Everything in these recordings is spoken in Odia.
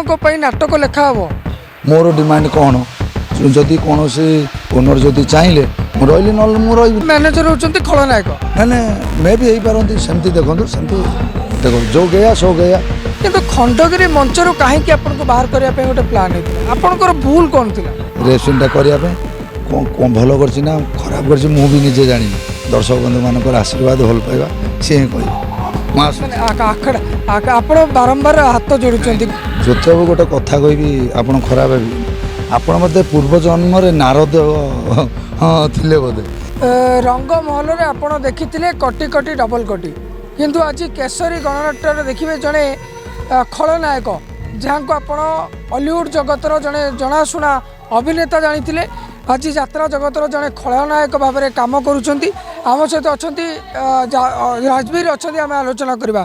ଆପଣଙ୍କ ପାଇଁ ନାଟକ ଲେଖା ହେବ? ମୋର ଡିମାଣ୍ଡ କ'ଣ? ଯଦି କୌଣସି ଓନର୍ ଯଦି ଚାହିଁଲେ ମୁଁ ରହିଲି, ନହେଲେ ମୁଁ ରହିବି। ମ୍ୟାନେଜର ହେଉଛନ୍ତି ଖଳନାୟକ। ନାଇଁ ନାଇଁ, ମେ ବି ହେଇପାରନ୍ତି। ସେମିତି ଦେଖନ୍ତୁ, ସେମିତି ଦେଖନ୍ତୁ, जो गया सो गया। କିନ୍ତୁ ଖଣ୍ଡଗିରି ମଞ୍ଚରୁ କାହିଁକି ଆପଣଙ୍କୁ ବାହାର କରିବା ପାଇଁ ଗୋଟେ ପ୍ଲାନ୍ ହେଇଥିଲା? ଆପଣଙ୍କର ଭୁଲ କ'ଣ ଥିଲା? ରେସିଂଟା କରିବା ପାଇଁ କ'ଣ କ'ଣ ଭଲ କରିଛି ନା ଖରାପ କରିଛି, ମୁଁ ବି ନିଜେ ଜାଣିନି। ଦର୍ଶକ ବନ୍ଧୁମାନଙ୍କର ଆଶୀର୍ବାଦ, ଭଲ ପାଇବା, ସିଏ ହିଁ କହିବେ। ମୁଁ ଆସୁଛି। ମାନେ ଆଖଡ଼ା ଆପଣ ବାରମ୍ବାର ହାତ ଯୋଡ଼ୁଛନ୍ତି। ଜ୍ୟୋତିବାବୁ, ଗୋଟେ କଥା କହିବି, ଆପଣ ଖରାପ ଭାବିବେନି। ଆପଣ ବୋଧେ ପୂର୍ବ ଜନ୍ମରେ ନାରଦ, ହଁ, ଥିଲେ ବୋଧେ। ରଙ୍ଗମହଲରେ ଆପଣ ଦେଖିଥିଲେ କଟି କଟି ଡବଲ କଟି, କିନ୍ତୁ ଆଜି କେଶରୀ ଗଣନାଟ୍ୟରେ ଦେଖିବେ ଜଣେ ଖଳନାୟକ, ଯାହାଙ୍କୁ ଆପଣ ଅଲିଉଡ଼ ଜଗତର ଜଣେ ଜଣାଶୁଣା ଅଭିନେତା ଜାଣିଥିଲେ, ଆଜି ଯାତ୍ରା ଜଗତର ଜଣେ ଖଳନାୟକ ଭାବରେ କାମ କରୁଛନ୍ତି। ଆମ ସହିତ ଅଛନ୍ତି ରାଜବୀର ଅଛନ୍ତି, ଆମେ ଆଲୋଚନା କରିବା।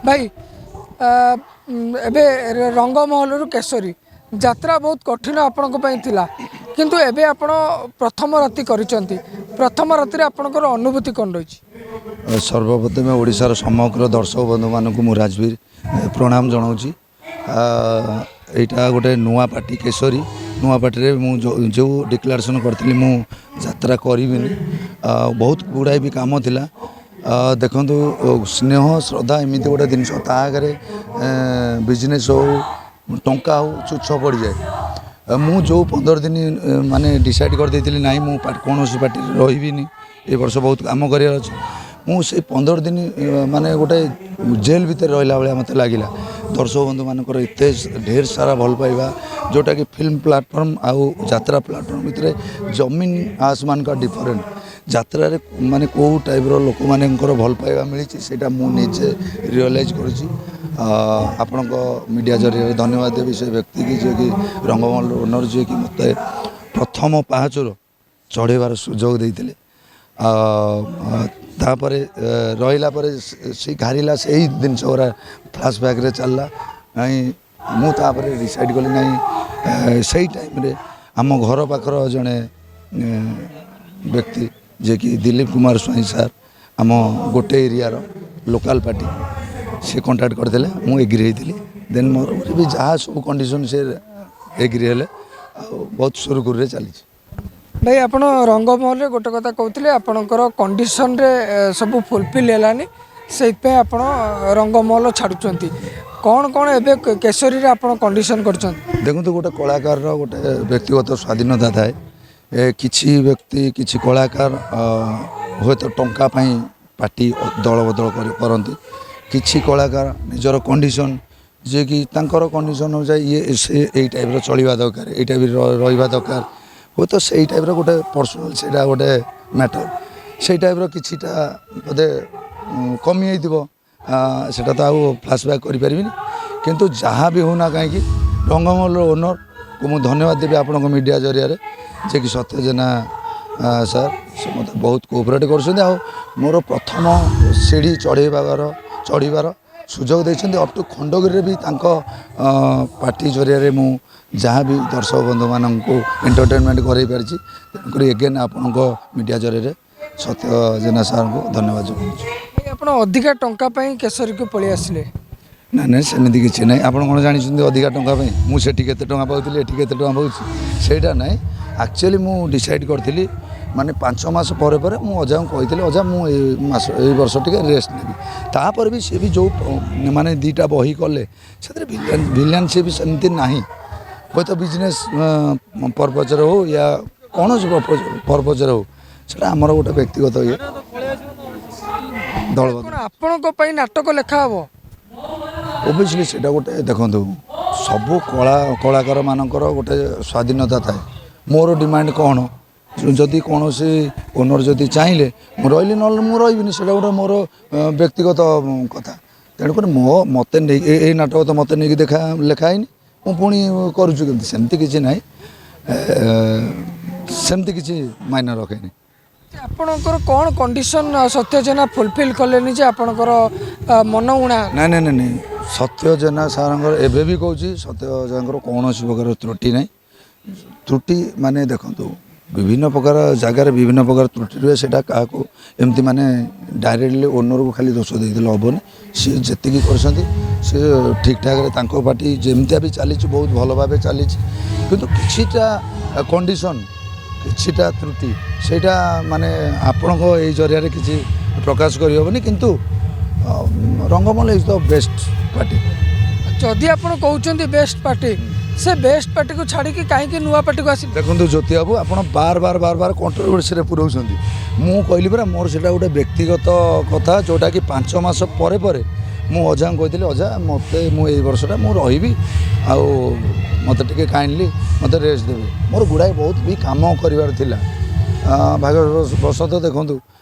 ଭାଇ, ଏବେ ରଙ୍ଗମହଲରୁ କେଶରୀ ଯାତ୍ରା ବହୁତ କଠିନ ଆପଣଙ୍କ ପାଇଁ ଥିଲା, କିନ୍ତୁ ଏବେ ଆପଣ ପ୍ରଥମ ରାତି କରିଛନ୍ତି। ପ୍ରଥମ ରାତିରେ ଆପଣଙ୍କର ଅନୁଭୂତି କ'ଣ ରହିଛି? ସର୍ବପ୍ରଥମେ ଓଡ଼ିଶାର ସମଗ୍ର ଦର୍ଶକ ବନ୍ଧୁମାନଙ୍କୁ ମୁଁ ରାଜବୀର ପ୍ରଣାମ ଜଣାଉଛି। ଏଇଟା ଗୋଟେ ନୂଆ ପାର୍ଟି କେଶରୀ। ନୂଆ ପାର୍ଟିରେ ମୁଁ ଯେଉଁ ଡିକ୍ଲାରେସନ୍ କରିଥିଲି, ମୁଁ ଯାତ୍ରା କରିବିନି, ବହୁତ ଗୁଡ଼ାଏ ବି କାମ ଥିଲା। ଦେଖନ୍ତୁ, ସ୍ନେହ ଶ୍ରଦ୍ଧା ଏମିତି ଗୋଟେ ଜିନିଷ, ତା ଆଗରେ ବିଜନେସ୍ ହଉ, ଟଙ୍କା ହଉ, ତୁଚ୍ଛ ପଡ଼ିଯାଏ। ମୁଁ ଯେଉଁ 15 ଦିନ ମାନେ ଡିସାଇଡ଼୍ କରିଦେଇଥିଲି, ନାଇଁ, ମୁଁ କୌଣସି ପାର୍ଟିରେ ରହିବିନି, ଏ ବର୍ଷ ବହୁତ କାମ କରିବାର ଅଛି। ମୁଁ ସେଇ 15 ଦିନ ମାନେ ଗୋଟେ ଜେଲ୍ ଭିତରେ ରହିଲା ଭଳିଆ ମୋତେ ଲାଗିଲା। ଦର୍ଶକ ବନ୍ଧୁମାନଙ୍କର ଏତେ ଢେର ସାରା ଭଲ ପାଇବା, ଯେଉଁଟାକି ଫିଲ୍ମ ପ୍ଲାଟଫର୍ମ ଆଉ ଯାତ୍ରା ପ୍ଲାଟଫର୍ମ ଭିତରେ ଜମିନ ଆସମାନକା ଡିଫରେଣ୍ଟ। ଯାତ୍ରାରେ ମାନେ କେଉଁ ଟାଇପ୍ର ଲୋକମାନଙ୍କର ଭଲ ପାଇବା ମିଳିଛି, ସେଇଟା ମୁଁ ନିଜେ ରିଅଲାଇଜ୍ କରିଛି। ଆପଣଙ୍କ ମିଡ଼ିଆ ଜରିଆରେ ଧନ୍ୟବାଦ ଦେବି ସେ ବ୍ୟକ୍ତିକି, ଯିଏକି ରଙ୍ଗମହଲର ଓନର୍, ଯିଏକି ମୋତେ ପ୍ରଥମ ପାହାଚରୁ ଚଢ଼େଇବାର ସୁଯୋଗ ଦେଇଥିଲେ। ତାପରେ ରହିଲା ପରେ ସେ ଘାରିଲା, ସେଇ ଜିନିଷ ଗୁଡ଼ା ଫ୍ଲାସବ୍ୟାକ୍ରେ ଚାଲିଲା। ନାଇଁ, ମୁଁ ତାପରେ ଡିସାଇଡ଼୍ କଲି, ନାଇଁ, ସେଇ ଟାଇମ୍ରେ ଆମ ଘର ପାଖର ଜଣେ ବ୍ୟକ୍ତି, ଯିଏକି ଦିଲ୍ଲୀପ କୁମାର ସ୍ୱାଇଁ ସାର୍, ଆମ ଗୋଟେ ଏରିଆର ଲୋକାଲ୍ ପାର୍ଟି, ସେ କଣ୍ଟାକ୍ଟ କରିଥିଲେ। ମୁଁ ଏଗ୍ରି ହେଇଥିଲି। ଦେନ୍ ମୋର ବି ଯାହା ସବୁ କଣ୍ଡିସନ୍, ସେ ଏଗ୍ରି ହେଲେ ଆଉ ବହୁତ ସୁରୁଖୁରୁରେ ଚାଲିଛି। ଭାଇ, ଆପଣ ରଙ୍ଗମହଲରେ ଗୋଟେ କଥା କହୁଥିଲେ, ଆପଣଙ୍କର କଣ୍ଡିସନରେ ସବୁ ଫୁଲଫିଲ୍ ହେଲାନି, ସେଇଥିପାଇଁ ଆପଣ ରଙ୍ଗମହଲ ଛାଡ଼ୁଛନ୍ତି। କ'ଣ କ'ଣ ଏବେ କେଶରୀରେ ଆପଣ କଣ୍ଡିସନ୍ କରିଛନ୍ତି? ଦେଖନ୍ତୁ, ଗୋଟେ କଳାକାରର ଗୋଟେ ବ୍ୟକ୍ତିଗତ ସ୍ୱାଧୀନତା ଥାଏ। କିଛି ବ୍ୟକ୍ତି, କିଛି କଳାକାର ହୁଏତ ଟଙ୍କା ପାଇଁ ପାର୍ଟି ଦଳ ବଦଳ କରନ୍ତି। କିଛି କଳାକାର ନିଜର କଣ୍ଡିସନ୍, ଯିଏକି ତାଙ୍କର କଣ୍ଡିସନ୍ ଅନୁଯାୟୀ ଇଏ ସେ ଏଇ ଟାଇପ୍ର ଚଳିବା ଦରକାର, ଏଇ ଟାଇପ୍ର ରହିବା ଦରକାର, ହୁଏତ ସେଇ ଟାଇପ୍ର ଗୋଟେ ପର୍ସନାଲ୍ ସେଇଟା ଗୋଟେ ମ୍ୟାଟର୍, ସେଇ ଟାଇପ୍ର କିଛିଟା ବୋଧେ କମି ହେଇଥିବ। ସେଇଟା ତ ଆଉ ଫ୍ଲାସବ୍ୟାକ୍ କରିପାରିବିନି। କିନ୍ତୁ ଯାହା ବି ହେଉନା କାହିଁକି, ରଙ୍ଗମହଲର ଓନର୍କୁ ମୁଁ ଧନ୍ୟବାଦ ଦେବି ଆପଣଙ୍କ ମିଡ଼ିଆ ଜରିଆରେ, ଯିଏକି ସତ୍ୟ ଜେନା ସାର୍, ସେ ମୋତେ ବହୁତ କୋଅପରେଟ୍ କରୁଛନ୍ତି ଆଉ ମୋର ପ୍ରଥମ ସିଢ଼ି ଚଢ଼ିବାର ସୁଯୋଗ ଦେଇଛନ୍ତି। ଅପ୍ ଟୁ ଖଣ୍ଡଗିରିରେ ବି ତାଙ୍କ ପାର୍ଟି ଜରିଆରେ ମୁଁ ଯାହା ବି ଦର୍ଶକ ବନ୍ଧୁମାନଙ୍କୁ ଏଣ୍ଟରଟେନମେଣ୍ଟ କରାଇ ପାରିଛି। ତେଣୁକରି ଏଗେନ୍ ଆପଣଙ୍କ ମିଡ଼ିଆ ଜରିଆରେ ସତ୍ୟ ଜେନା ସାର୍ଙ୍କୁ ଧନ୍ୟବାଦ ଜଣାଉଛି। ଭାଇ, ଆପଣ ଅଧିକା ଟଙ୍କା ପାଇଁ କେଶରୀକୁ ପଳେଇ ଆସିଲେ? ନାଇଁ ନାଇଁ, ସେମିତି କିଛି ନାହିଁ। ଆପଣ କ'ଣ ଜାଣିଛନ୍ତି ଅଧିକା ଟଙ୍କା ପାଇଁ? ମୁଁ ସେଠି କେତେ ଟଙ୍କା ପାଉଥିଲି, ଏଠି କେତେ ଟଙ୍କା ପାଉଛି, ସେଇଟା ନାହିଁ। ଆକ୍ଚୁଆଲି ମୁଁ ଡିସାଇଡ଼୍ କରିଥିଲି, ମାନେ 5 ମାସ ପରେ ପରେ ମୁଁ ଅଜାଙ୍କୁ କହିଥିଲି, ଅଜା, ମୁଁ ଏଇ ମାସ, ଏଇ ବର୍ଷ ଟିକେ ରେଷ୍ଟ ନେବି। ତାପରେ ବି ସେ ବି ଯେଉଁ ମାନେ ଦୁଇଟା ବହି କଲେ, ସେଥିରେ ଭିଲିଆନ୍ ଭିଲିଆନ୍ ସିଏ ବି ସେମିତି ନାହିଁ। ହୁଏତ ବିଜନେସ୍ ପର୍ପଜରେ ହଉ ୟା କୌଣସି ପର୍ପଜରେ ହଉ, ସେଇଟା ଆମର ଗୋଟେ ବ୍ୟକ୍ତିଗତ ଇଏ ଦଳ। କ'ଣ ଆପଣଙ୍କ ପାଇଁ ନାଟକ ଲେଖା ହେବ? ଓବିୟସଲି ସେଇଟା ଗୋଟେ, ଦେଖନ୍ତୁ, ସବୁ କଳାକାରମାନଙ୍କର ଗୋଟେ ସ୍ୱାଧୀନତା ଥାଏ। ମୋର ଡିମାଣ୍ଡ କ'ଣ? ଯଦି କୌଣସି ଓନର୍ ଯଦି ଚାହିଁଲେ ମୁଁ ରହିଲି, ନହେଲେ ମୁଁ ରହିବିନି। ସେଇଟା ଗୋଟେ ମୋର ବ୍ୟକ୍ତିଗତ କଥା। ତେଣୁକରି ମୋତେ ନେଇ ଏଇ ନାଟକ ତ ମୋତେ ନେଇକି ଲେଖା ହେଇନି, ମୁଁ ପୁଣି କରୁଛି କେମିତି? ସେମିତି କିଛି ନାହିଁ, ସେମିତି କିଛି ମାଇନେ ରଖେନି। ଆପଣଙ୍କର କ'ଣ କଣ୍ଡିସନ୍ ସତ୍ୟ ଜେନା ଫୁଲଫିଲ୍ କଲେନି ଯେ ଆପଣଙ୍କର ମନ ଉଣା? ନାଇଁ ନାଇଁ ନାଇଁ ନାଇଁ, ସତ୍ୟ ଜେନା ସାର୍ଙ୍କର, ଏବେ ବି କହୁଛି, ସତ୍ୟ ଜେନାଙ୍କର କୌଣସି ପ୍ରକାର ତ୍ରୁଟି ନାହିଁ। ତ୍ରୁଟି ମାନେ ଦେଖନ୍ତୁ, ବିଭିନ୍ନ ପ୍ରକାର ଜାଗାରେ ବିଭିନ୍ନ ପ୍ରକାର ତ୍ରୁଟି ରୁହେ। ସେଇଟା କାହାକୁ ଏମିତି ମାନେ ଡାଇରେକ୍ଟଲି ଓନରକୁ ଖାଲି ଦୋଷ ଦେଇଦେଲେ ହେବନି। ସିଏ ଯେତିକି କରିଛନ୍ତି ସେ ଠିକ୍ଠାକ୍ରେ, ତାଙ୍କ ପାର୍ଟି ଯେମିତିଆ ବି ଚାଲିଛି, ବହୁତ ଭଲ ଭାବେ ଚାଲିଛି। କିନ୍ତୁ କିଛିଟା କଣ୍ଡିସନ୍, କିଛିଟା ତ୍ରୁଟି, ସେଇଟା ମାନେ ଆପଣଙ୍କ ଏଇ ଜରିଆରେ କିଛି ପ୍ରକାଶ କରିହେବନି। କିନ୍ତୁ Rang Mahal is the best party. ଯଦି ଆପଣ କହୁଛନ୍ତି ବେଷ୍ଟ ପାର୍ଟି, ସେ ବେଷ୍ଟ ପାର୍ଟିକୁ ଛାଡ଼ିକି କାହିଁକି ନୂଆ ପାର୍ଟିକୁ ଆସିଲେ? ଦେଖନ୍ତୁ ଜ୍ୟୋତି ବାବୁ, ଆପଣ ବାର ବାର ବାର ବାର କଣ୍ଟ୍ରୋଭର୍ସିରେ ପୁରଉଛନ୍ତି। ମୁଁ କହିଲି ପରା, ମୋର ସେଇଟା ଗୋଟେ ବ୍ୟକ୍ତିଗତ କଥା, ଯେଉଁଟାକି 5 ମାସ ପରେ ପରେ ମୁଁ ଅଜାଙ୍କୁ କହିଥିଲି, "ଅଜା, ମୋତେ ମୁଁ ଏଇ ବର୍ଷଟା ମୁଁ ରହିବି ଆଉ ମୋତେ ଟିକେ କାଇଣ୍ଡଲି ମୋତେ ରେଷ୍ଟ ଦେବେ।" ମୋର ଗୁଡ଼ାଏ ବହୁତ ବି କାମ କରିବାର ଥିଲା। ଭାଗ୍ୟ ବଶତଃ ଦେଖନ୍ତୁ,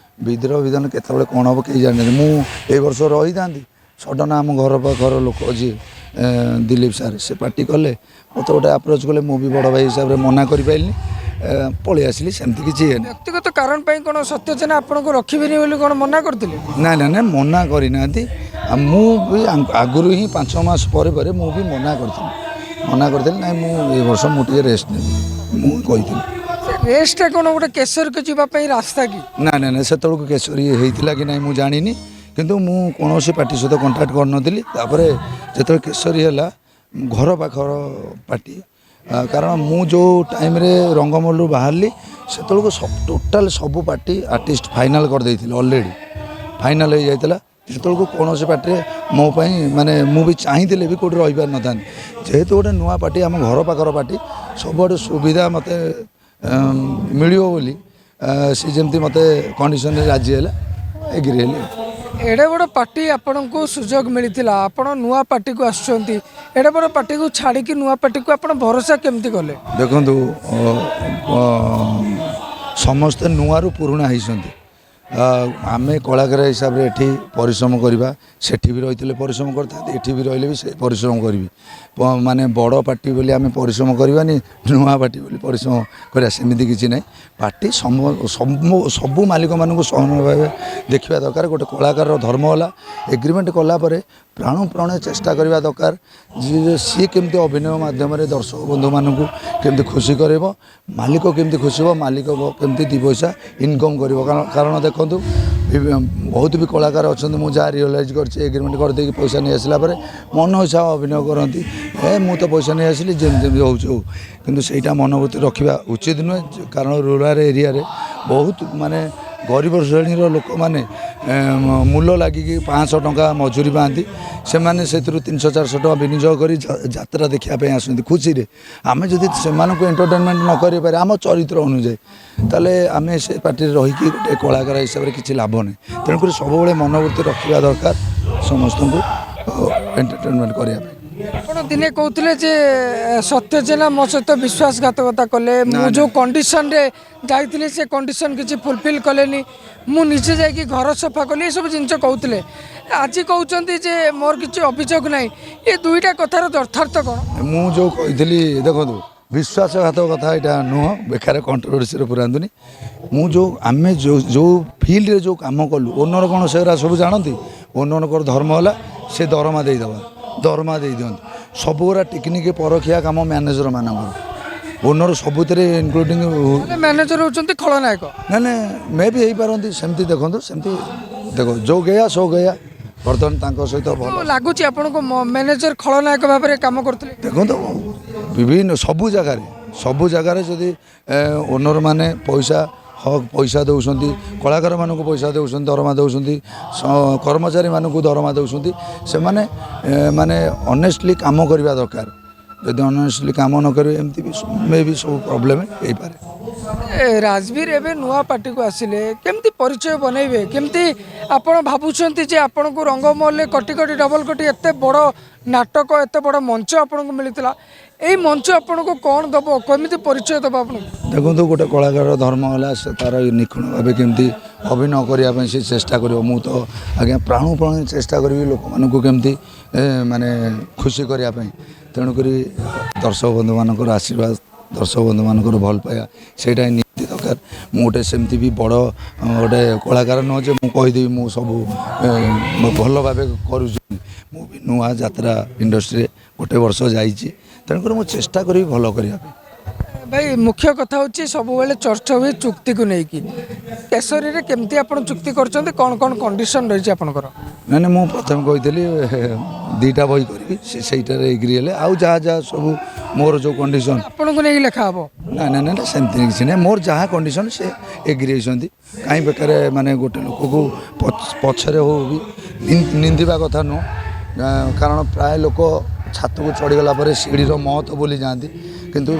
ବିଧିର ବିଧାନ କେତେବେଳେ କ'ଣ ହେବ କେହି ଜାଣିନାହାନ୍ତି। ମୁଁ ଏଇ ବର୍ଷ ରହିଥାନ୍ତି, ସଡ଼ନ୍ ଆମ ଘର ପାଖର ଲୋକ ଯିଏ ଦିଲୀପ ସାର୍, ସେ ପାର୍ଟି କଲେ, ମୋତେ ଗୋଟେ ଆପ୍ରୋଚ୍ କଲେ। ମୁଁ ବି ବଡ଼ ଭାଇ ହିସାବରେ ମନା କରିପାରିଲିନି, ପଳେଇ ଆସିଲି। ସେମିତି କିଛି ଇଏ ନାହିଁ। ବ୍ୟକ୍ତିଗତ କାରଣ ପାଇଁ କ'ଣ ସତ୍ୟ ଜେନା ଆପଣଙ୍କୁ ରଖିବେନି ବୋଲି କ'ଣ ମନା କରିଥିଲେ? ନାଇଁ ନାଇଁ ନାଇଁ, ମନା କରିନାହାନ୍ତି। ଆଉ ମୁଁ ବି ଆଗରୁ ହିଁ 5 ମାସ ପରେ ପରେ ମୁଁ ବି ମନା କରିଥିଲି। ମନା କରିଥିଲି, ନାଇଁ, ମୁଁ ଏ ବର୍ଷ ମୁଁ ଟିକେ ରେଷ୍ଟ ନେବି, ମୁଁ କହିଥିଲି। ସେ ରେଷ୍ଟଟା କ'ଣ ଗୋଟେ କେଶରୀକୁ ଯିବା ପାଇଁ ରାସ୍ତା କି? ନାଇଁ ନାଇଁ ନାଇଁ, ସେତେବେଳକୁ କେଶରୀ ହେଇଥିଲା କି ନାଇଁ ମୁଁ ଜାଣିନି। କିନ୍ତୁ ମୁଁ କୌଣସି ପାର୍ଟି ସହିତ କଣ୍ଟାକ୍ଟ କରିନଥିଲି। ତାପରେ ଯେତେବେଳେ କେଶରୀ ହେଲା, ଘର ପାଖର ପାର୍ଟି, କାରଣ ମୁଁ ଯେଉଁ ଟାଇମ୍ରେ ରଙ୍ଗମହଲରୁ ବାହାରିଲି, ସେତେବେଳକୁ ଟୋଟାଲ୍ ସବୁ ପାର୍ଟି ଆର୍ଟିଷ୍ଟ ଫାଇନାଲ୍ କରିଦେଇଥିଲେ। ଅଲରେଡ଼ି ଫାଇନାଲ୍ ହେଇଯାଇଥିଲା। ସେତେବେଳକୁ କୌଣସି ପାର୍ଟିରେ ମୋ ପାଇଁ ମାନେ ମୁଁ ବି ଚାହିଁଥିଲେ ବି କେଉଁଠି ରହିପାରିନଥାନ୍ତି। ଯେହେତୁ ଗୋଟେ ନୂଆ ପାର୍ଟି, ଆମ ଘର ପାଖର ପାର୍ଟି, ସବୁଆଡ଼ୁ ସୁବିଧା ମୋତେ ମିଳିବ ବୋଲି ସେ ଯେମିତି ମୋତେ କଣ୍ଡିସନରେ ରାଜି ହେଲା, ଏଗ୍ରି ହେଲି। ଏଡ଼େ ବଡ଼ ପାର୍ଟି ଆପଣଙ୍କୁ ସୁଯୋଗ ମିଳିଥିଲା, ଆପଣ ନୂଆ ପାର୍ଟିକୁ ଆସୁଛନ୍ତି। ଏଡ଼େ ବଡ଼ ପାର୍ଟିକୁ ଛାଡ଼ିକି ନୂଆ ପାର୍ଟିକୁ ଆପଣ ଭରସା କେମିତି କଲେ? ଦେଖନ୍ତୁ, ସମସ୍ତେ ନୂଆରୁ ପୁରୁଣା ହେଇଛନ୍ତି। ଆମେ କଳାକାର ହିସାବରେ ଏଠି ପରିଶ୍ରମ କରିବା, ସେଠି ବି ରହିଥିଲେ ପରିଶ୍ରମ କରିଥାନ୍ତି, ଏଠି ବି ରହିଲେ ବି ସେ ପରିଶ୍ରମ କରିବି। ମାନେ ବଡ଼ ପାର୍ଟି ବୋଲି ଆମେ ପରିଶ୍ରମ କରିବାନି, ନୂଆ ପାର୍ଟି ବୋଲି ପରିଶ୍ରମ କରିବା, ସେମିତି କିଛି ନାହିଁ। ପାର୍ଟି ସବୁ ମାଲିକମାନଙ୍କୁ ସମାନ ଭାବେ ଦେଖିବା ଦରକାର। ଗୋଟେ କଳାକାରର ଧର୍ମ ହେଲା ଏଗ୍ରିମେଣ୍ଟ କଲା ପରେ ପ୍ରାଣ ପ୍ରଣେ ଚେଷ୍ଟା କରିବା ଦରକାର ଯିଏ ସିଏ କେମିତି ଅଭିନୟ ମାଧ୍ୟମରେ ଦର୍ଶକ ବନ୍ଧୁମାନଙ୍କୁ କେମିତି ଖୁସି କରିବ, ମାଲିକ କେମିତି ଖୁସି ହେବ, ମାଲିକ କେମିତି ଦୁଇ ପଇସା ଇନକମ୍ କରିବ। କାରଣ ଦେଖନ୍ତୁ, ବହୁତ ବି କଳାକାର ଅଛନ୍ତି, ମୁଁ ଯାହା ରିଅଲାଇଜ୍ କରିଛି, ଏଗ୍ରିମେଣ୍ଟ କରିଦେଇକି ପଇସା ନେଇ ଆସିଲା ପରେ ମନ ଇଚ୍ଛା ଅଭିନୟ କରନ୍ତି। "ଏ, ମୁଁ ତ ପଇସା ନେଇ ଆସିଲି, ଯେମିତି ଯେମିତି ହେଉଛି ହଉ।" କିନ୍ତୁ ସେଇଟା ମନୋବୃତ୍ତି ରଖିବା ଉଚିତ ନୁହେଁ। କାରଣ ରୁରାଲ୍ ଏରିଆରେ ବହୁତ ମାନେ ଗରିବ ଶ୍ରେଣୀର ଲୋକମାନେ ମୂଲ ଲାଗିକି 500 ଟଙ୍କା ମଜୁରୀ ପାଆନ୍ତି। ସେମାନେ ସେଥିରୁ 300 400 ଟଙ୍କା ବିନିଯୋଗ କରି ଯାତ୍ରା ଦେଖିବା ପାଇଁ ଆସନ୍ତି ଖୁସିରେ। ଆମେ ଯଦି ସେମାନଙ୍କୁ ଏଣ୍ଟରଟେନମେଣ୍ଟ ନ କରିପାରିବା ଆମ ଚରିତ୍ର ଅନୁଯାୟୀ, ତାହେଲେ ଆମେ ସେ ପାର୍ଟିରେ ରହିକି ଗୋଟେ କଳାକାର ହିସାବରେ କିଛି ଲାଭ ନାହିଁ। ତେଣୁକରି ସବୁବେଳେ ମନୋବୃତ୍ତି ରଖିବା ଦରକାର ସମସ୍ତଙ୍କୁ ଏଣ୍ଟରଟେନମେଣ୍ଟ କରିବା ପାଇଁ। ଆପଣ ଦିନେ କହୁଥିଲେ ଯେ ସତ୍ୟ ଜେନା ମୋ ସହିତ ବିଶ୍ୱାସଘାତକତା କଲେ, ମୁଁ ଯେଉଁ କଣ୍ଡିସନରେ ଯାଇଥିଲି ସେ କଣ୍ଡିସନ କିଛି ଫୁଲଫିଲ୍ କଲେନି, ମୁଁ ନିଜେ ଯାଇକି ଘର ସଫା କଲି, ଏସବୁ ଜିନିଷ କହୁଥିଲେ। ଆଜି କହୁଛନ୍ତି ଯେ ମୋର କିଛି ଅଭିଯୋଗ ନାହିଁ। ଏ ଦୁଇଟା କଥାର ଯଥାର୍ଥ କ'ଣ? ମୁଁ ଯେଉଁ କହିଥିଲି, ଦେଖନ୍ତୁ, ବିଶ୍ୱାସଘାତ କଥା ଏଇଟା ନୁହଁ, ବେକାର କଣ୍ଟ୍ରୋଭର୍ସିରେ ପୁରାନ୍ତୁନି। ମୁଁ ଯେଉଁ ଆମେ ଯେଉଁ ଯେଉଁ ଫିଲ୍ଡରେ ଯେଉଁ କାମ କଲୁ, ଓନର କ'ଣ ସେଗୁରା ସବୁ ଜାଣନ୍ତି? ଓନରଙ୍କର ଧର୍ମ ହେଲା ସେ ଦରମା ଦେଇଦେବା, ଦରମା ଦେଇଦିଅନ୍ତି। ସବୁଗୁଡ଼ା ଟେକ୍ନିକ୍ ପରଖିଆ କାମ ମ୍ୟାନେଜର ମାନଙ୍କର। ଓନର ସବୁଥିରେ ଇନକ୍ଲୁଡ଼ିଂ ମ୍ୟାନେଜର ହେଉଛନ୍ତି ଖଳନାୟକ? ନାଇଁ ନାଇଁ, ମେ ବି ହେଇପାରନ୍ତି ସେମିତି। ଦେଖନ୍ତୁ, ସେମିତି ଦେଖ, जो गया सो गया। ବର୍ତ୍ତମାନ ତାଙ୍କ ସହିତ ଭଲ ଲାଗୁଛି ଆପଣଙ୍କୁ ମ୍ୟାନେଜର ଖଳନାୟକ ଭାବରେ କାମ କରୁଥିଲେ? ଦେଖନ୍ତୁ, ବିଭିନ୍ନ ସବୁ ଜାଗାରେ ଯଦି ଓନର ମାନେ ପଇସା ହକ୍ ପଇସା ଦେଉଛନ୍ତି, କଳାକାରମାନଙ୍କୁ ପଇସା ଦେଉଛନ୍ତି, ଦରମା ଦେଉଛନ୍ତି, କର୍ମଚାରୀମାନଙ୍କୁ ଦରମା ଦେଉଛନ୍ତି, ସେମାନେ ମାନେ ଅନେଷ୍ଟଲି କାମ କରିବା ଦରକାର। ଯଦି ଅନେଷ୍ଟଲି କାମ ନ କରିବେ, ଏମିତି ବି ମେ ବି ସବୁ ପ୍ରୋବ୍ଲେମ୍ ହେଇପାରେ। ରାଜବୀର ଏବେ ନୂଆ ପାର୍ଟିକୁ ଆସିଲେ, କେମିତି ପରିଚୟ ବନେଇବେ? କେମିତି ଆପଣ ଭାବୁଛନ୍ତି ଯେ ଆପଣଙ୍କୁ ରଙ୍ଗମହଲରେ କଟି କଟି ଡବଲ କଟି ଏତେ ବଡ଼ ନାଟକ, ଏତେ ବଡ଼ ମଞ୍ଚ ଆପଣଙ୍କୁ ମିଳିଥିଲା, ଏଇ ମଞ୍ଚ ଆପଣଙ୍କୁ କ'ଣ ଦେବ? କେମିତି ପରିଚୟ ଦେବ ଆପଣଙ୍କୁ? ଦେଖନ୍ତୁ, ଗୋଟେ କଳାକାରର ଧର୍ମ ହେଲା ସେ ତା'ର ନିଖୁଣ ଭାବେ କେମିତି ଅଭିନୟ କରିବା ପାଇଁ ସେ ଚେଷ୍ଟା କରିବ। ମୁଁ ତ ଆଜ୍ଞା ପ୍ରାଣପଣେ ଚେଷ୍ଟା କରିବି ଲୋକମାନଙ୍କୁ କେମିତି ମାନେ ଖୁସି କରିବା ପାଇଁ। ତେଣୁକରି ଦର୍ଶକ ବନ୍ଧୁମାନଙ୍କର ଆଶୀର୍ବାଦ, ଦର୍ଶକ ବନ୍ଧୁମାନଙ୍କର ଭଲ ପାଇବା, ସେଇଟା ହିଁ ନିହାତି ଦରକାର। ମୁଁ ଗୋଟେ ସେମିତି ବି ବଡ଼ ଗୋଟେ କଳାକାର ନୁହଁ ଯେ ମୁଁ କହିଦେବି ମୁଁ ସବୁ ଭଲ ଭାବେ କରୁଛି। ମୁଁ ବି ନୂଆ ଯାତ୍ରା ଇଣ୍ଡଷ୍ଟ୍ରିରେ ଗୋଟେ ବର୍ଷ ଯାଇଛି। ତେଣୁକରି ମୁଁ ଚେଷ୍ଟା କରିବି ଭଲ କରିବା ପାଇଁ। ଭାଇ, ମୁଖ୍ୟ କଥା ହେଉଛି, ସବୁବେଳେ ଚର୍ଚ୍ଚା ହୁଏ ଚୁକ୍ତିକୁ ନେଇକି। କେଶରୀରେ କେମିତି ଆପଣ ଚୁକ୍ତି କରୁଛନ୍ତି? କ'ଣ କ'ଣ କଣ୍ଡିସନ୍ ରହିଛି ଆପଣଙ୍କର? ନାଇଁ ନାଇଁ, ମୁଁ ପ୍ରଥମେ କହିଥିଲି 2ଟା ବହି କରିବି। ସେ ସେଇଟାରେ ଏଗ୍ରି ହେଲେ। ଆଉ ଯାହା ଯାହା ସବୁ ମୋର ଯେଉଁ କଣ୍ଡିସନ୍ ଆପଣଙ୍କୁ ନେଇକି ଲେଖା ହେବ? ନା ନା ନା ନା, ସେମିତି କିଛି ନାହିଁ। ମୋର ଯାହା କଣ୍ଡିସନ୍, ସେ ଏଗ୍ରି ହେଇଛନ୍ତି। କାହିଁ ବେକାରେ ମାନେ ଗୋଟେ ଲୋକକୁ ପଛରେ ହଉ ବି ନିନ୍ଦିବା କଥା ନୁହଁ। କାରଣ ପ୍ରାୟ ଲୋକ ଛାତକୁ ଚଢ଼ିଗଲା ପରେ ସିଢ଼ିର ମହତ୍ଵ ଭୁଲି ଯାଆନ୍ତି। କିନ୍ତୁ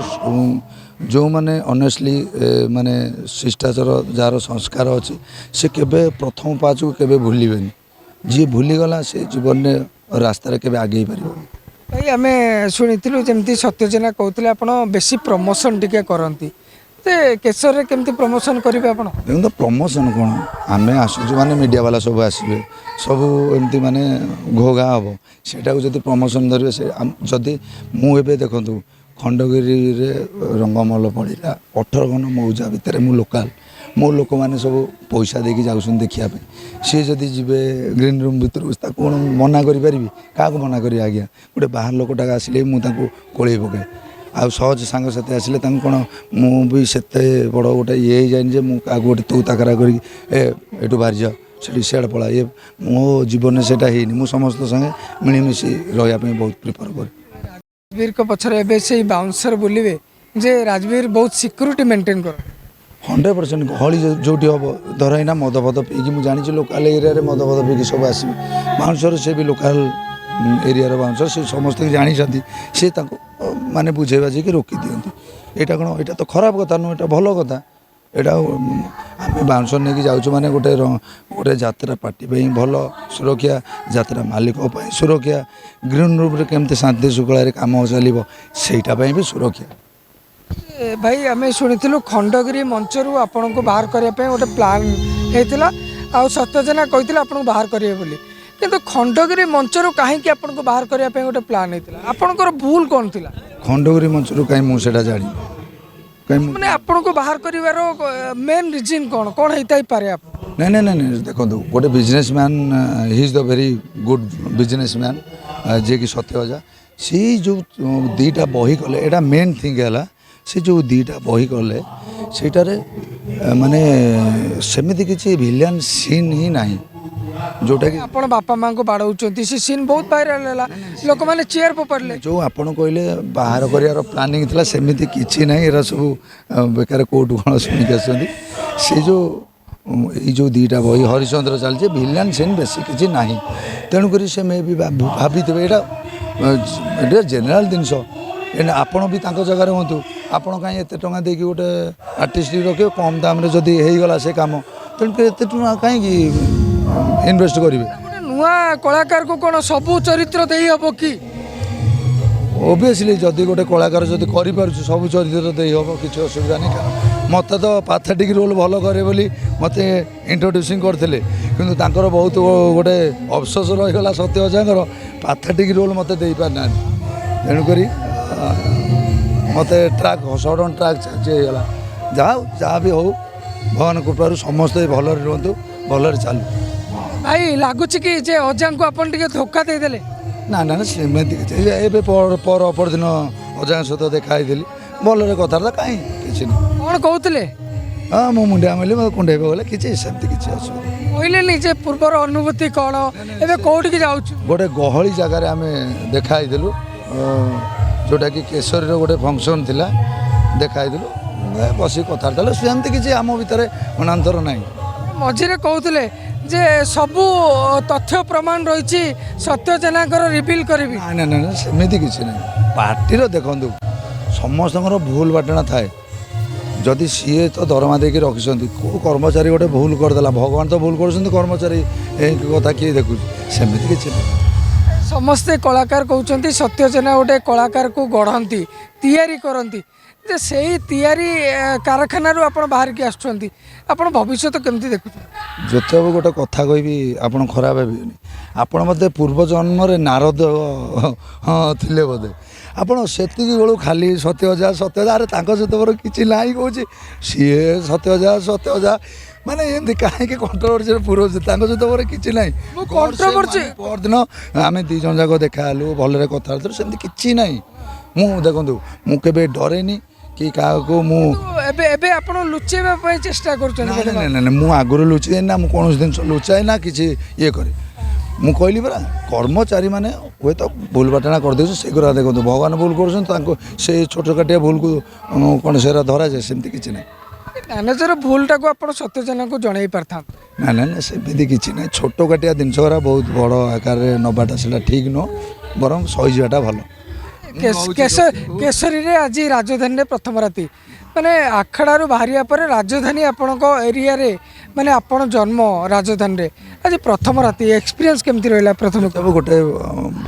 ଯେଉଁମାନେ ଅନେଷ୍ଟଲି ମାନେ ଶିଷ୍ଟାଚାର, ଯାହାର ସଂସ୍କାର ଅଛି, ସେ କେବେ ପ୍ରଥମ ପାହାଚକୁ କେବେ ଭୁଲିବେନି। ଯିଏ ଭୁଲିଗଲା, ସେ ଜୀବନରେ ରାସ୍ତାରେ କେବେ ଆଗେଇ ପାରିବନି। ଭାଇ, ଆମେ ଶୁଣିଥିଲୁ ଯେମିତି ସତ୍ୟଜେନା କହୁଥିଲେ, ଆପଣ ବେଶୀ ପ୍ରମୋସନ୍ ଟିକେ କରନ୍ତି। ଯେ କେଶରରେ କେମିତି ପ୍ରମୋସନ୍ କରିବେ ଆପଣ? ଦେଖନ୍ତୁ, ପ୍ରମୋସନ୍ କ'ଣ, ଆମେ ଆସୁଛୁ ମାନେ ମିଡ଼ିଆ ବାଲା ସବୁ ଆସିବେ, ସବୁ ଏମିତି ମାନେ ଘୋଘା ହେବ। ସେଇଟାକୁ ଯଦି ପ୍ରମୋସନ୍ ଧରିବେ, ସେ ଯଦି ମୁଁ ଏବେ ଦେଖନ୍ତୁ, ଖଣ୍ଡଗିରିରେ ରଙ୍ଗମହଲ ପଡ଼ିଲା, 18 ଖଣ୍ଡ ମୌଜା ଭିତରେ ମୁଁ ଲୋକାଲ୍। ମୋ ଲୋକମାନେ ସବୁ ପଇସା ଦେଇକି ଯାଉଛନ୍ତି ଦେଖିବା ପାଇଁ। ସିଏ ଯଦି ଯିବେ ଗ୍ରୀନ୍ ରୁମ୍ ଭିତରକୁ, ତାକୁ କ'ଣ ମନା କରିପାରିବି? କାହାକୁ ମନା କରିବି ଆଜ୍ଞା? ଗୋଟେ ବାହାର ଲୋକଟା ଆସିଲେ ମୁଁ ତାଙ୍କୁ କୋଳେଇ ପକାଏ। ଆଉ ସହଜ ସାଙ୍ଗସାଥି ଆସିଲେ ତାଙ୍କୁ କ'ଣ, ମୁଁ ବି ସେତେ ବଡ଼ ଗୋଟେ ଇଏ ହେଇଯାଇନି ଯେ ମୁଁ କାହାକୁ ଗୋଟେ ତୁ ତାକରା କରିକି ଏ ଏଠୁ ବାହାରିଯାଅ, ସେଠି ସିଆଡ଼େ ପଳା। ଇଏ ମୋ ଜୀବନରେ ସେଇଟା ହେଇନି। ମୁଁ ସମସ୍ତଙ୍କ ସାଙ୍ଗେ ମିଳିମିଶି ରହିବା ପାଇଁ ବହୁତ ପ୍ରିଫର୍ କରେ। ରାଜବୀରଙ୍କ ପଛରେ ଏବେ ସେଇ ବାଉନ୍ସର ବୁଲିବେ ଯେ ରାଜବୀର ବହୁତ ସିକ୍ୟୁରିଟି ମେଣ୍ଟେନ୍ କରନ୍ତି? 100%। ଗହଳି ଯେଉଁଠି ହେବ, ଧର ଏଇନା ମଦ ଫଦ ପିଇକି, ମୁଁ ଜାଣିଛି ଲୋକାଲ୍ ଏରିଆରେ ମଦ ଫଦ ପିଇକି ସବୁ ଆସିବେ। ବାଉନ୍ସର, ସେ ବି ଲୋକାଲ୍ ଏରିଆର ବାଉନ୍ସର, ସେ ସମସ୍ତଙ୍କୁ ଜାଣିଛନ୍ତି। ସେ ତାଙ୍କୁ ମାନେ ବୁଝେଇ ବାଝେଇକି ରୋକି ଦିଅନ୍ତି। ଏଇଟା କ'ଣ, ଏଇଟା ତ ଖରାପ କଥା ନୁହଁ, ଏଇଟା ଭଲ କଥା। ଏଇଟା ଆମେ ବାଉନ୍ସର ନେଇକି ଯାଉଛୁ ମାନେ ଗୋଟେ ଯାତ୍ରା ପାର୍ଟି ପାଇଁ ଭଲ ସୁରକ୍ଷା, ଯାତ୍ରା ମାଲିକ ପାଇଁ ସୁରକ୍ଷା, ଗ୍ରୀନ୍ ରୁମ୍ରେ କେମିତି ଶାନ୍ତି ଶୃଙ୍ଖଳାରେ କାମ ଚାଲିବ ସେଇଟା ପାଇଁ ବି ସୁରକ୍ଷା। ଏ ଭାଇ, ଆମେ ଶୁଣିଥିଲୁ ଖଣ୍ଡଗିରି ମଞ୍ଚରୁ ଆପଣଙ୍କୁ ବାହାର କରିବା ପାଇଁ ଗୋଟେ ପ୍ଲାନ୍ ହେଇଥିଲା ଆଉ ସତ୍ୟଜେନା କହିଥିଲେ ଆପଣଙ୍କୁ ବାହାର କରିବେ ବୋଲି। କିନ୍ତୁ ଖଣ୍ଡଗିରି ମଞ୍ଚରୁ କାହିଁକି ଆପଣଙ୍କୁ ବାହାର କରିବା ପାଇଁ ଗୋଟେ ପ୍ଲାନ୍ ହେଇଥିଲା? ଆପଣଙ୍କର ଭୁଲ କ'ଣ ଥିଲା? ଖଣ୍ଡଗିରି ମଞ୍ଚରୁ କାହିଁ, ମୁଁ ସେଇଟା ଜାଣିନି କାହିଁ ମୁଁ। ମାନେ ଆପଣଙ୍କୁ ବାହାର କରିବାର ମେନ୍ ରିଜନ୍ କ'ଣ କ'ଣ ହେଇଥାଇପାରେ ଆପଣ? ନାଇଁ ନାଇଁ ନାଇଁ ନାଇଁ, ଦେଖନ୍ତୁ, ଗୋଟେ businessman, he is the very good businessman, ଯିଏକି ସତ୍ୟ ଅଜା। ସେଇ ଯେଉଁ 2ଟା ବହି କଲେ, ଏଇଟା ମେନ୍ ଥିଙ୍ଗ ହେଲା, ସେ ଯେଉଁ 2ଟା ବହି କଲେ, ସେଇଟାରେ ମାନେ ସେମିତି କିଛି ଭିଲିଆନ୍ ସିନ୍ ହିଁ ନାହିଁ ଯେଉଁଟାକି ଆପଣ ବାପା ମାଆଙ୍କୁ ବାଡ଼ଉଛନ୍ତି, ସେ ସିନ୍ ବହୁତ ଭାଇରାଲ ହେଲା, ଲୋକମାନେ ଚେୟାର ଫୋପାଡ଼ିଲେ। ଯେଉଁ ଆପଣ କହିଲେ ବାହାର କରିବାର ପ୍ଲାନିଂ ଥିଲା, ସେମିତି କିଛି ନାହିଁ। ଏରା ସବୁ ବେକାର କେଉଁଠୁ କ'ଣ ଶୁଣିକି ଆସୁଛନ୍ତି। ସେ ଯେଉଁ ଏଇ ଯେଉଁ 2ଟା ବହି ହରିଶ୍ଚନ୍ଦ୍ର ଚାଲିଛି, ଭିଲିଆନ୍ ସିନ୍ ବେଶୀ କିଛି ନାହିଁ। ତେଣୁକରି ସେ ମେ ବି ଭାବିଥିବେ। ଏଇଟା ଜେନେରାଲ ଜିନିଷ। ଏଇନା ଆପଣ ବି ତାଙ୍କ ଜାଗାରେ ହୁଅନ୍ତୁ, ଆପଣ କାହିଁ ଏତେ ଟଙ୍କା ଦେଇକି ଗୋଟେ ଆର୍ଟିଷ୍ଟ ରଖିବେ? କମ୍ ଦାମରେ ଯଦି ହେଇଗଲା ସେ କାମ, ତେଣୁକରି ଏତେ ଟଙ୍କା କାହିଁକି ଇନଭେଷ୍ଟ କରିବେ? ଗୋଟେ ନୂଆ କଳାକାରକୁ କ'ଣ ସବୁ ଚରିତ୍ର ଦେଇ ହେବ କି? ଓବିୟସଲି, ଯଦି ଗୋଟେ କଳାକାର ଯଦି କରିପାରୁଛି, ସବୁ ଚରିତ୍ର ଦେଇ ହେବ, କିଛି ଅସୁବିଧା ନାହିଁ। କାରଣ ମୋତେ ତ ପାଥେଟିକ୍ ରୋଲ୍ ଭଲ କରେ ବୋଲି ମୋତେ ଇଣ୍ଟ୍ରୋଡ୍ୟୁସିଂ କରିଥିଲେ। କିନ୍ତୁ ତାଙ୍କର ବହୁତ ଗୋଟେ ଅଫସୋସ ରହିଗଲା, ସତ୍ୟ ଅଜାଙ୍କର, ପାଥେଟିକ୍ ରୋଲ୍ ମୋତେ ଦେଇପାରିନାହାନ୍ତି। ତେଣୁକରି ମୋତେ ଟ୍ରାକ୍ ସଡ଼ନ୍ ଟ୍ରାକ୍ ଚେଞ୍ଜ ହେଇଗଲା। ଯାହା ହଉ, ଯାହା ବି ହଉ, ଭଗବାନ କୃପାରୁ ସମସ୍ତେ ଭଲରେ ରୁହନ୍ତୁ, ଭଲରେ ଚାଲୁ। ଭାଇ, ଲାଗୁଛି କି ଯେ ଅଜାଙ୍କୁ ଆପଣ ଟିକେ ଧୋକା ଦେଇଦେଲେ? ନା ନା ନା, ସେମିତି କିଛି ଏବେ ପର ଅପରଦିନ ଅଜାଙ୍କ ସହିତ ଦେଖା ହେଇଥିଲି, ଭଲରେ କଥାବାର୍ତ୍ତା, କାହିଁ କିଛି ନାହିଁ। କ'ଣ କହୁଥିଲେ? ହଁ, ମୁଁ ମୁଣ୍ଡିଆ ମାରିଲି, ମୋତେ କୁଣ୍ଡେଇ ପକେଇଲେ। କିଛି ସେମିତି କିଛି ଅସୁବିଧା ନାହିଁ। କହିଲେନି ଯେ ପୂର୍ବର ଅନୁଭୂତି କ'ଣ, ଏବେ କୋଉଠିକି ଯାଉଛୁ? ଗୋଟେ ଗହଳି ଜାଗାରେ ଆମେ ଦେଖା ହେଇଥିଲୁ, ଯେଉଁଟାକି କେଶରୀର ଗୋଟେ ଫଙ୍କସନ୍ ଥିଲା, ଦେଖା ହେଇଥିଲୁ, ବସିକି କଥାବାର୍ତ୍ତା ହେଲୁ। ସେମିତି କିଛି ଆମ ଭିତରେ ଅନାନ୍ତର ନାହିଁ। ମଝିରେ କହୁଥିଲେ ଯେ ସବୁ ତଥ୍ୟ ପ୍ରମାଣ ରହିଛି, ସତ୍ୟ ଜେନାଙ୍କର ରିଭିଲ୍ କରିବି। ନାଇଁ ନାଇଁ ନାଇଁ, ସେମିତି କିଛି ନାହିଁ। ପାର୍ଟିର ଦେଖନ୍ତୁ, ସମସ୍ତଙ୍କର ଭୁଲ ବାଟଣା ଥାଏ। ଯଦି ସିଏ ତ ଦରମା ଦେଇକି ରଖିଛନ୍ତି, କେଉଁ କର୍ମଚାରୀ ଗୋଟେ ଭୁଲ କରିଦେଲା, ଭଗବାନ ତ ଭୁଲ କରୁଛନ୍ତି, କର୍ମଚାରୀ ଏ କଥା କିଏ ଦେଖୁଛି? ସେମିତି କିଛି ନାହିଁ। ସମସ୍ତେ କଳାକାର କହୁଛନ୍ତି ସତ୍ୟ ଜେନା ଗୋଟେ କଳାକାରକୁ ଗଢ଼ନ୍ତି, ତିଆରି କରନ୍ତି, ଯେ ସେଇ ତିଆରି କାରଖାନାରୁ ଆପଣ ବାହାରିକି ଆସୁଛନ୍ତି, ଆପଣ ଭବିଷ୍ୟତ କେମିତି ଦେଖୁଛନ୍ତି? ଯେତେବେଳେ ଗୋଟେ କଥା କହିବି, ଆପଣ ଖରାପ ଭାବିବେନି। ଆପଣ ବୋଧେ ପୂର୍ବ ଜନ୍ମରେ ନାରଦ ହଁ ଥିଲେ ବୋଧେ। ଆପଣ ସେତିକି ବେଳୁ ଖାଲି ସତ୍ୟ ଅଜା, ସତ୍ୟ ଅଜା। ଆରେ, ତାଙ୍କ ସହିତ ମୋର କିଛି ନାହିଁ କହୁଛି, ସିଏ ସତ୍ୟ ଅଜା, ସତ୍ୟ ଅଜା, ମାନେ ଏମିତି କାହିଁକି କଣ୍ଟ୍ରୋଭର୍ସିରେ ପୁରଉଛି? ତାଙ୍କ ସହିତ ମୋର କିଛି ନାହିଁ। ମୁଁ controversy ପରଦିନ ଆମେ 2 ଜଣ ଯାକ ଦେଖା ହେଲୁ, ଭଲରେ କଥା ହେଲୁ, ସେମିତି କିଛି ନାହିଁ। ମୁଁ ଦେଖନ୍ତୁ, ମୁଁ କେବେ ଡରେନି କି କାହାକୁ ମୁଁ ଏବେ ଏବେ ଆପଣ ଲୁଚେଇବା ପାଇଁ ଚେଷ୍ଟା କରୁଛନ୍ତି ବୋଧେ? ନାଇଁ ନାଇଁ ନାଇଁ, ମୁଁ ଆଗରୁ ଲୁଚେଇ ନା, ମୁଁ କୌଣସି ଜିନିଷ ଲୁଚାଏ ନା କିଛି ଇଏ କରେ। ମୁଁ କହିଲି ପରା, କର୍ମଚାରୀମାନେ ହୁଏତ ଭୁଲ ବାଟଣା କରିଦେଉଛନ୍ତି, ସେଗୁଡ଼ା ଦେଖନ୍ତୁ, ଭଗବାନ ଭୁଲ କରୁଛନ୍ତି ତାଙ୍କୁ, ସେ ଛୋଟ କାଟିଆ ଭୁଲକୁ କ'ଣ ସେଗୁଡ଼ା ଧରାଯାଏ? ସେମିତି କିଛି ନାହିଁ। ମ୍ୟାନେଜର ଭୁଲଟାକୁ ଆପଣ ସତ୍ୟଜେନାକୁ ଜଣେଇ ପାରିଥାନ୍ତେ। ନା ନା ନା, ସେମିତି କିଛି ନାହିଁ। ଛୋଟ କାଟିଆ ଜିନିଷ ଗୁଡ଼ା ବହୁତ ବଡ଼ ଆକାରରେ ନେବାଟା ସେଇଟା ଠିକ୍ ନୁହଁ, ବରଂ ସହିଯିବାଟା ଭଲ। କେଶରୀରେ ଆଜି ରାଜଧାନୀରେ ପ୍ରଥମ ରାତି, ମାନେ ଆଖଡ଼ାରୁ ବାହାରିବା ପରେ ରାଜଧାନୀ ଆପଣଙ୍କ ଏରିଆରେ, ମାନେ ଆପଣ ଜନ୍ମ ରାଜଧାନୀରେ ଆଜି ପ୍ରଥମ ରାତି, ଏକ୍ସପିରିଏନ୍ସ କେମିତି ରହିଲା ପ୍ରଥମ? ତେବେ ଗୋଟେ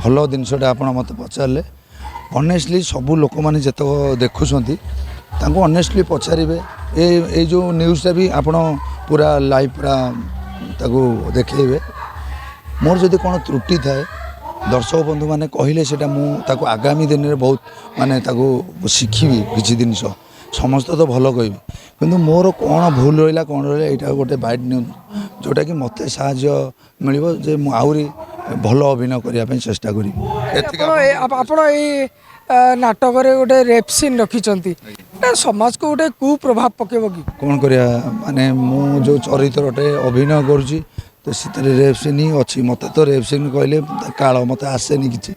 ଭଲ ଜିନିଷଟା ଆପଣ ମୋତେ ପଚାରିଲେ। ଅନେଷ୍ଟଲି ସବୁ ଲୋକମାନେ ଯେତେକ ଦେଖୁଛନ୍ତି, ତାଙ୍କୁ ଅନେଷ୍ଟଲି ପଚାରିବେ। ଏଇ ଯେଉଁ ନ୍ୟୁଜ୍ଟା ବି ଆପଣ ପୁରା ଲାଇଭ୍ ପୁରା ତାକୁ ଦେଖେଇବେ। ମୋର ଯଦି କ'ଣ ତ୍ରୁଟି ଥାଏ, ଦର୍ଶକ ବନ୍ଧୁମାନେ କହିଲେ ସେଇଟା ମୁଁ ତାକୁ ଆଗାମୀ ଦିନରେ ବହୁତ ମାନେ ତାକୁ ଶିଖିବି କିଛି ଜିନିଷ। ସମସ୍ତେ ତ ଭଲ କହିବେ, କିନ୍ତୁ ମୋର କ'ଣ ଭୁଲ ରହିଲା, କ'ଣ ରହିଲା, ଏଇଟା ଗୋଟେ ବାଇଟ୍ ନିଅନ୍ତୁ, ଯେଉଁଟାକି ମୋତେ ସାହାଯ୍ୟ ମିଳିବ ଯେ ମୁଁ ଆହୁରି ଭଲ ଅଭିନୟ କରିବା ପାଇଁ ଚେଷ୍ଟା କରିବି। ଏତିକି। ଆପଣ ଏଇ ନାଟକରେ ଗୋଟେ ରେପ୍ ସିନ୍ ରଖିଛନ୍ତି, ଏଇଟା ସମାଜକୁ ଗୋଟେ କୁପ୍ରଭାବ ପକେଇବ କି? କ'ଣ କରିବା, ମାନେ ମୁଁ ଯେଉଁ ଚରିତ୍ରଟେ ଅଭିନୟ କରୁଛି ତ ସେଥିରେ ରେପ୍ ସିନ୍ ହିଁ ଅଛି। ମୋତେ ତ ରେପ୍ ସିନ୍ କହିଲେ କାଳ, ମୋତେ ଆସେନି କିଛି।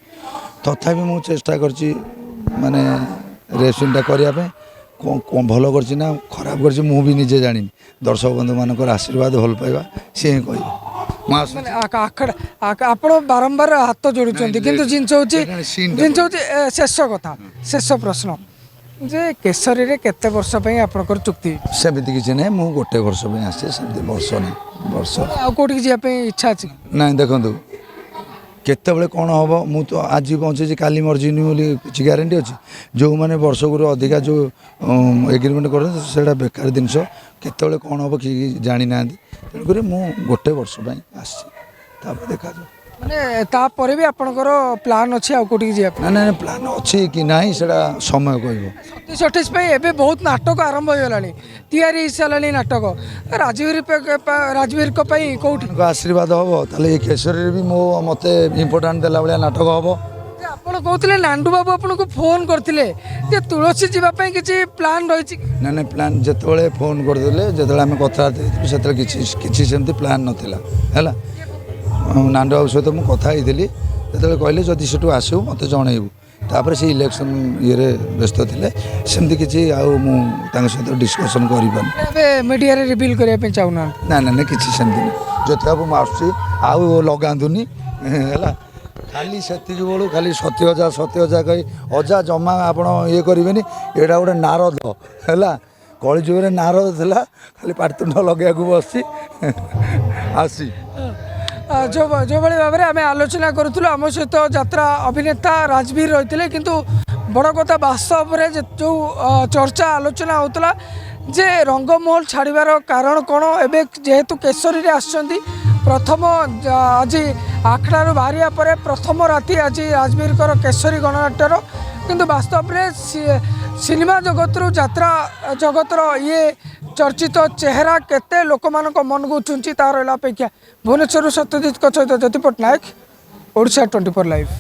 ତଥାପି ମୁଁ ଚେଷ୍ଟା କରିଛି ମାନେ ରେପ୍ ସିନ୍ଟା କରିବା ପାଇଁ। କ'ଣ ଭଲ କରିଛି ନା ଖରାପ କରିଛି, ମୁଁ ବି ନିଜେ ଜାଣିନି। ଦର୍ଶକ ବନ୍ଧୁମାନଙ୍କର ଆଶୀର୍ବାଦ, ଭଲ ପାଇବା, ସିଏ ହିଁ କହିବେ। ମୁଁ ଆସୁଛି। ମାନେ ଆଖଡ଼ା ଆପଣ ବାରମ୍ବାର ହାତ ଯୋଡୁଛନ୍ତି, କିନ୍ତୁ ଜିନିଷ ହେଉଛି ସିନ୍ଟା ଜିନିଷ ହେଉଛି, ଶେଷ କଥା, ଶେଷ ପ୍ରଶ୍ନ ଯେ କେଶରୀରେ କେତେ ବର୍ଷ ପାଇଁ ଆପଣଙ୍କର ଚୁକ୍ତି ହେଇଛି? ସେମିତି କିଛି ନାହିଁ, ମୁଁ ଗୋଟେ ବର୍ଷ ପାଇଁ ଆସିଛି, ସେମିତି ବର୍ଷ ନାହିଁ ବର୍ଷ। ଆଉ କୋଉଠିକି ଯିବା ପାଇଁ ଇଚ୍ଛା ଅଛି? ନାଇଁ, ଦେଖନ୍ତୁ, କେତେବେଳେ କ'ଣ ହେବ, ମୁଁ ତ ଆଜି ବଞ୍ଚିଛି, କାଲି ମରିଯିନି ବୋଲି କିଛି ଗ୍ୟାରେଣ୍ଟି ଅଛି? ଯେଉଁମାନେ ବର୍ଷକରୁ ଅଧିକା ଯେଉଁ ଏଗ୍ରିମେଣ୍ଟ କରନ୍ତି, ସେଇଟା ବେକାର ଜିନିଷ। କେତେବେଳେ କ'ଣ ହେବ କେହି ଜାଣିନାହାନ୍ତି। ତେଣୁକରି ମୁଁ ଗୋଟେ ବର୍ଷ ପାଇଁ ଆସିଛି, ତାପରେ ଦେଖାଯାଉ। ମାନେ ତାପରେ ବି ଆପଣଙ୍କର ପ୍ଲାନ୍ ଅଛି ଆଉ କୋଉଠିକି ଯିବା ପାଇଁ? ନା ନା, ପ୍ଲାନ୍ ଅଛି କି ନାହିଁ ସେଇଟା ସମୟ କହିବ। 27-28 ପାଇଁ ଏବେ ବହୁତ ନାଟକ ଆରମ୍ଭ ହେଇଗଲାଣି, ତିଆରି ହେଇସାରିଲାଣି ନାଟକ। ରାଜବୀରଙ୍କ ପାଇଁ କୋଉଠି ତାଙ୍କ ଆଶୀର୍ବାଦ ହେବ, ତାହେଲେ ଏ କେଶରୀରେ ବି ମୋ ମୋତେ ଇମ୍ପୋର୍ଟାଣ୍ଟ ଦେଲା ଭଳିଆ ନାଟକ ହେବ। ଯେ ଆପଣ କହୁଥିଲେ ନାଣ୍ଡୁ ବାବୁ ଆପଣଙ୍କୁ ଫୋନ୍ କରିଥିଲେ ଯେ ତୁଳସୀ ଯିବା ପାଇଁ, କିଛି ପ୍ଲାନ୍ ରହିଛି କି? ନା ନା, ପ୍ଲାନ୍ ଯେତେବେଳେ ଫୋନ୍ କରିଦେଲେ, ଯେତେବେଳେ ଆମେ କଥାବାର୍ତ୍ତା ହେଇଥିଲୁ, ସେତେବେଳେ କିଛି କିଛି ସେମିତି ପ୍ଲାନ୍ ନଥିଲା। ହେଲା, ନାଣ୍ଡୁ ବାବୁ ସହିତ ମୁଁ କଥା ହେଇଥିଲି, ଯେତେବେଳେ କହିଲେ ଯଦି ସେଠୁ ଆସିବୁ ମୋତେ ଜଣେଇବୁ। ତାପରେ ସେ ଇଲେକ୍ସନ୍ ଇଏରେ ବ୍ୟସ୍ତ ଥିଲେ, ସେମିତି କିଛି ଆଉ ମୁଁ ତାଙ୍କ ସହିତ ଡିସ୍କସନ୍ କରିପାରିନି। ଏବେ ମିଡ଼ିଆରେ ରିଭିଲ୍ କରିବା ପାଇଁ ଚାହୁଁନାହାନ୍ତି? ନା ନା ନା, କିଛି ସେମିତି ନାହିଁ। ଯେତେ ହେବ ମୁଁ ଆସୁଛି, ଆଉ ଲଗାନ୍ତୁନି। ହେଲା, ଖାଲି ସେତିକି ବେଳୁ ଖାଲି ସତ୍ୟ ଅଜା, ସତ୍ୟ ଅଜା କହି ଅଜା ଜମା ଆପଣ ଇଏ କରିବେନି। ଏଇଟା ଗୋଟେ ନାରଦ ହେଲା, କଳିଯୁଗରେ ନାରଦ ଥିଲା, ଖାଲି ପାଟିତୁଣ୍ଡ ଲଗେଇବାକୁ ବସିଛି ଆସି। ଯେଉଁଭଳି ଭାବରେ ଆମେ ଆଲୋଚନା କରୁଥିଲୁ, ଆମ ସହିତ ଯାତ୍ରା ଅଭିନେତା ରାଜବୀର ରହିଥିଲେ। କିନ୍ତୁ ବଡ଼ କଥା, ବାସ୍ତବରେ ଯେଉଁ ଚର୍ଚ୍ଚା ଆଲୋଚନା ହେଉଥିଲା ଯେ ରଙ୍ଗମହଲ ଛାଡ଼ିବାର କାରଣ କ'ଣ, ଏବେ ଯେହେତୁ କେଶରୀରେ ଆସିଛନ୍ତି, ପ୍ରଥମ ଆଜି ଆଖଡ଼ାରୁ ବାହାରିବା ପରେ ପ୍ରଥମ ରାତି ଆଜି ରାଜବୀରଙ୍କର କେଶରୀ ଗଣନାଟ୍ୟର। କିନ୍ତୁ ବାସ୍ତବରେ ସିନେମା ଜଗତରୁ ଯାତ୍ରା ଜଗତର ଇଏ ଚର୍ଚ୍ଚିତ ଚେହେରା କେତେ ଲୋକମାନଙ୍କ ମନକୁ ଛୁଞ୍ଚି, ତାର ରହିଲା ଅପେକ୍ଷା। ଭୁବନେଶ୍ୱରରୁ ସତ୍ୟଜିତଙ୍କ ସହିତ ଜ୍ୟୋତି ପଟ୍ଟନାୟକ, ଓଡ଼ିଶା 24 ଲାଇଭ୍।